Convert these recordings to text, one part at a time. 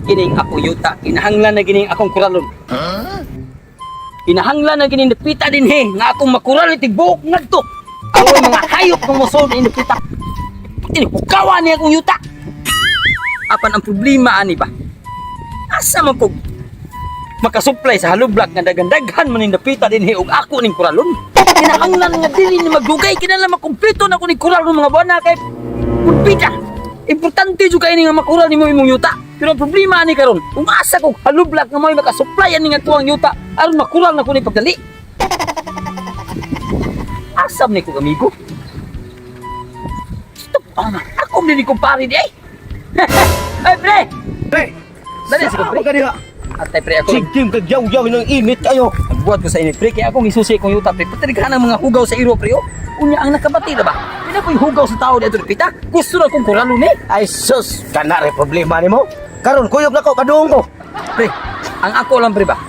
Kining ako yuta, kinahanglan na gining akong kuralon. Kinahanglan na gining dapita dinhi nga akong makural tig buok ngadto. Aron mga hayop nga mosulod ini dapita. Kini pukawa ni akong yuta. Apan ang problema ani ba? Asa man kog makasupply sa halublak nga daghan-daghan man ning dapita dinhi og ako ning kuralon? Kinahanglan nga dili ni magdugay, kinahanglan makumpleto na ko ning kuralon, mga buwan na kay pulpita. Importante jud kay ni nga makural nimo imong yuta. Pero ang problema ani karon, kung asa ko halublak nga may makasupply ani nga kuang yuta aron makural na ko ni pagdali. Asam ni ko amigo. Stop ah, ako ni ko pare di ay. Ay pre, Pre! Dali, sige, pre. Ka diha. Atay pre ako. Sige, kagyaw-yaw ng init kayo. Buhat ko sa init pre, kaya akong isusi kong yuta pre. Patirighan ang mga hugaw sa iro pre oh. Unya ang nakabati na ba? Pila ko'y hugaw sa tao dito pita. Gusto na kong kuralon eh. Ay sus, kana re problema nimo. Karon kuyog na ko padung ko. Pre, ang ako lang pre ba?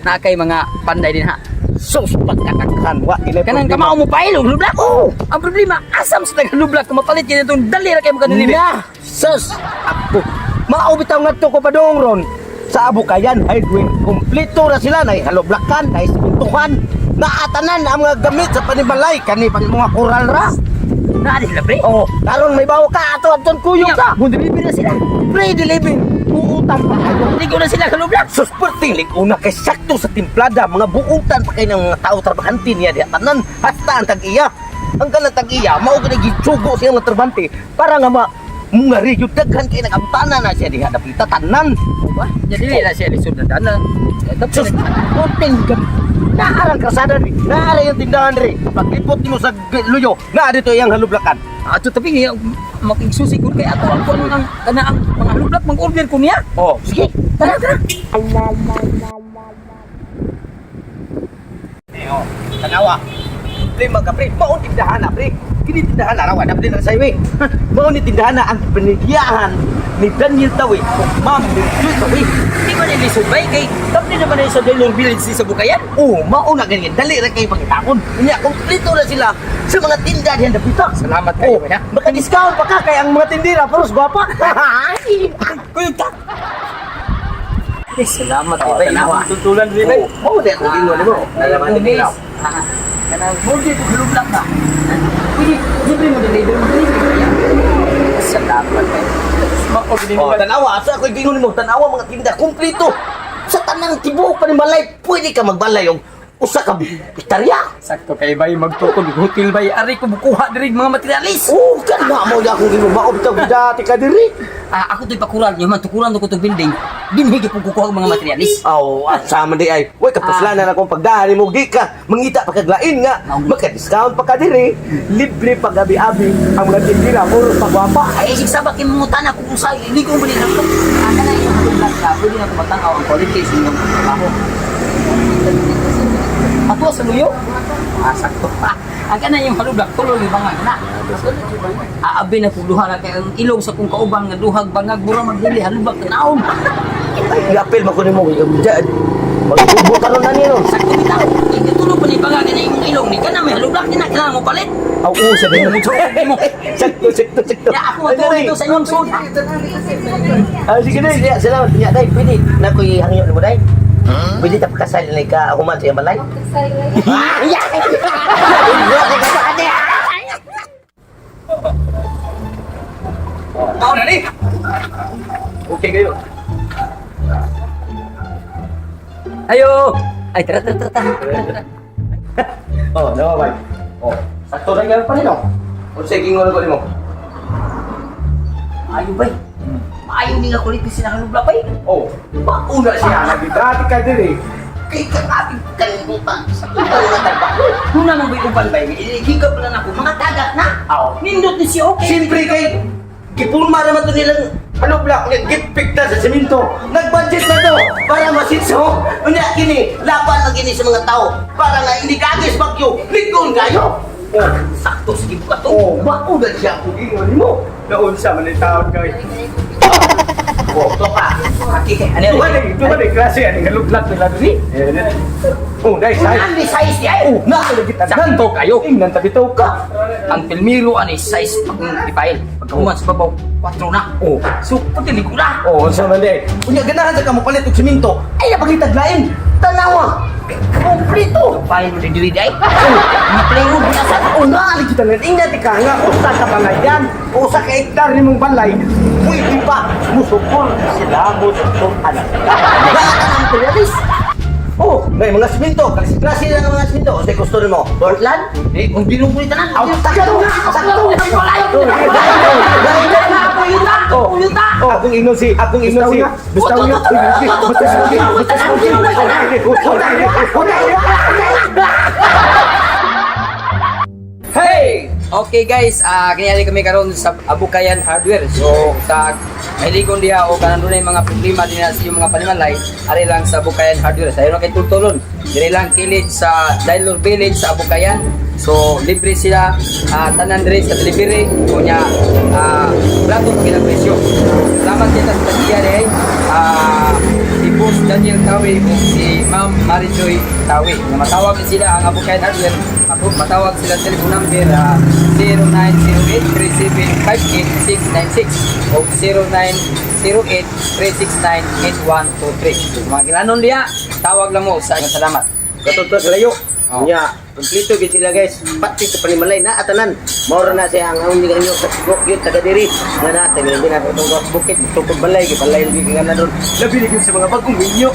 Na kay mga panday din ha. Sus, pagkakakhan wa kinay Kanang kamao mo pailong lublak. Oh, ang problema asam sa tagalublak kung mapalit kini itong dali ra kay makadeliver. Na, sus, ako. Mao bitaw ngadto ko padung ron. Sa Abukayan Hardware, kumpleto na sila nay haloblakan, nay simintuhan. Naatanan ang mga gamit sa panimalay kani pang mga koral ra. Naa di sila pre. Oh, karon may bawo ka ato adton kuyog ka. Kung deliver na sila. Pre deliver. Uutan pa kayo. Ligo na sila kalublak. Sus, perting una kay sakto sa timplada, mga buutan pa kay ng mga tao trabahante niya diha tanan hasta ang tag-iya. Ang kanang tag-iya mao gani gitsugo siya mga trabahante para nga ma mga regyo daghan kay nagambana na siya diha dapita tanan. Ba? Jadi dili na siya lisod na dana. Sus, puting gam. Naarang krasada ri, naara yung tindahan ri. Paglipot nimo sa luyo, naa dito iyang halublakan. Ato tapi nga makigsusi ko kay ato ang kuan ang kana ang mga lublak mag-order ko niya. Oh, sige. Tara tara. Neo, tanawa. Lima ka pre, maon tindahan na pre. Kini tindahan na rawa na sa highway. Mao ni tindahan na ang binigyahan ni Daniel Tawi ug Ma'am Joy Tawi. Di ko na lisod bay kay tapni naman na sa Delor Village sa Bukayan. Oh, mao na ganyan. Dali ra kay pangitakon. Unya kompleto na sila sa mga tinda dihan dapita. Salamat kayo, Oh, ha? maka-discount pa ka kay ang mga tindera puros gwapa. Kuyog ta. Eh, salamat Oh, bay. tanawa. Tutulan rin bay. Oh, mao di ako gingon nimo. Nalaman din nila. Ah, kanang order ko lublak ba. Pwede libre mo deliver mo deliver kaya. Salamat bay. Mao gini Oh, tanawa sa ako gingon nimo, tanawa mga tinda kompleto. Sa tanang tibuok pa ni Malay, pwede ka magbalay og usa ka hektarya. Sakto kay bay magtukod og hotel bay ari ko bukuha diri mga materialis. Oh, kana mo na akong gingon mao bitaw dati ka diri. Ah, ako to'y pakural niyo man tukuran ko tong building. Dinhi gyud kukuha og mga materialis. Aw, asa man di ay. Way kapuslanan akong pagdahan nimo di ka mangita pa kaglain nga maka-discount pa ka diri. Libre pa gabi-abi ang mga tindira puro pagwapa. Ay, sig sabak kay mangutan ako kung sa hindi ko bali lang. Ah, kana yung lublak na pwede na kumatanaw ang quality sa inyong trabaho. Ato sa luyo. Ah, sakto. Ah, ang kana yung halublak tulo yung bangag na. Aabi na kung duha na kay ang ilong sa kung kauban nga duhag bangag mura magdili halublak tanawon. Ay, gapil man ko nimo. Magbubo karon na nino. Sakto bitaw. Hindi tulo pa ni bangag na imong ilong ni kana may halublak ni na kailangan mo palit. Aw, oo, sa mo. Sakto, sakto, sakto. Ya ako ato dito sa inyong sud. Ah, sige na, sige. Salamat. Nya, day, pwede. Na ko'y hangyo nimo, day. Pwede ta pakasal na ka human sa iyang balay. Ah, ya! Tao na ni. Okay kayo. Ayo. Ay, tara tara tara. Tara. Oh, nawa bay. Oh, sakto ra gyud pa nino. Unsay gingon ko nimo? Ayo bay. Maayo ni nga kulit ni sinahalubla bay. Oh, mauna siya nagdati ka diri. Kay kang kalimutan sa ikaw nga trabaho. Nuna nang bay uban bay. Higap lang ako mga tagak na. Aw. Nindot ni siya okay. Siyempre kay gipurma naman to nilang ano block nga gipikta sa simento. Nag-budget na to para masinso. Unya kini laban lang kini sa mga tao para nga hindi kagis bagyo. Ligon kayo. Oh, sakto sige ba to. Oh, mauna siya kung gingon nimo. Naunsa man ni taon kay. Oh, to ka. Okay, ano yun? Wala ito ba klase ani nga luglak nila diri? Oh, dai sai. Ang size di ay. Oh, na lagi tanan. Sakto kayo. Ingnan tabi taw ka. Ang pilmiro ani size akong ipail. Pagkahuman sa babaw, 4 na. Oh. So, pati ko na. Oh, unsa man dai? Unya ganahan sa kamo palit og simento. Ay napangitag lain. Tanawa. Kompleto. Pail mo di diri di ay. Mga playroom na sa. Oh, na lagi tanan. Ingnan ti ka nga usa ka balayan, usa ka hektar nimong balay. Pwede pa musukol sila musukol anak. Wala ka ng materialis. Oh, may mga simento. Klase lang ang mga simento. Unsay gusto nimo? Portland? Eh, kung dinong ko tanan. Aw, sakto. Sakto. Oh, oh, akong ingon si, basta na, basta na. Hey! Okay guys, kanyari kami karon sa Abukayan Hardware. So sa mahiligon diha o kanang dunay mga problema dinha sa inyong mga panimalay, ari lang sa Abukayan Hardware. Sayo na kay tultulon. Dire lang kilid sa Dailor Village sa Abukayan. So libre sila tanan diri sa delivery unya brato pa ang presyo. Salamat kita sa tagiya diri. Si Boss Daniel Tawi o si Ma'am Marijoy Tawi. Na matawag din sila ang Abukayan Hardware. Ako, matawag sila sa telephone number 0908-375-8696 o 0908-369-8123. Mga kilanon diya, tawag lang mo sa inyong salamat. Katong to sa layo. Oh. Nya, kompleto gyud sila guys. Pati sa panimalay na atanan. Mao ra na siya ang ang inyo sa sigok gyud taga diri. Nga na taga diri na itong bukid, tungkol balay, gibalay gyud nga na doon. Labi na gyud sa mga bagong minyo.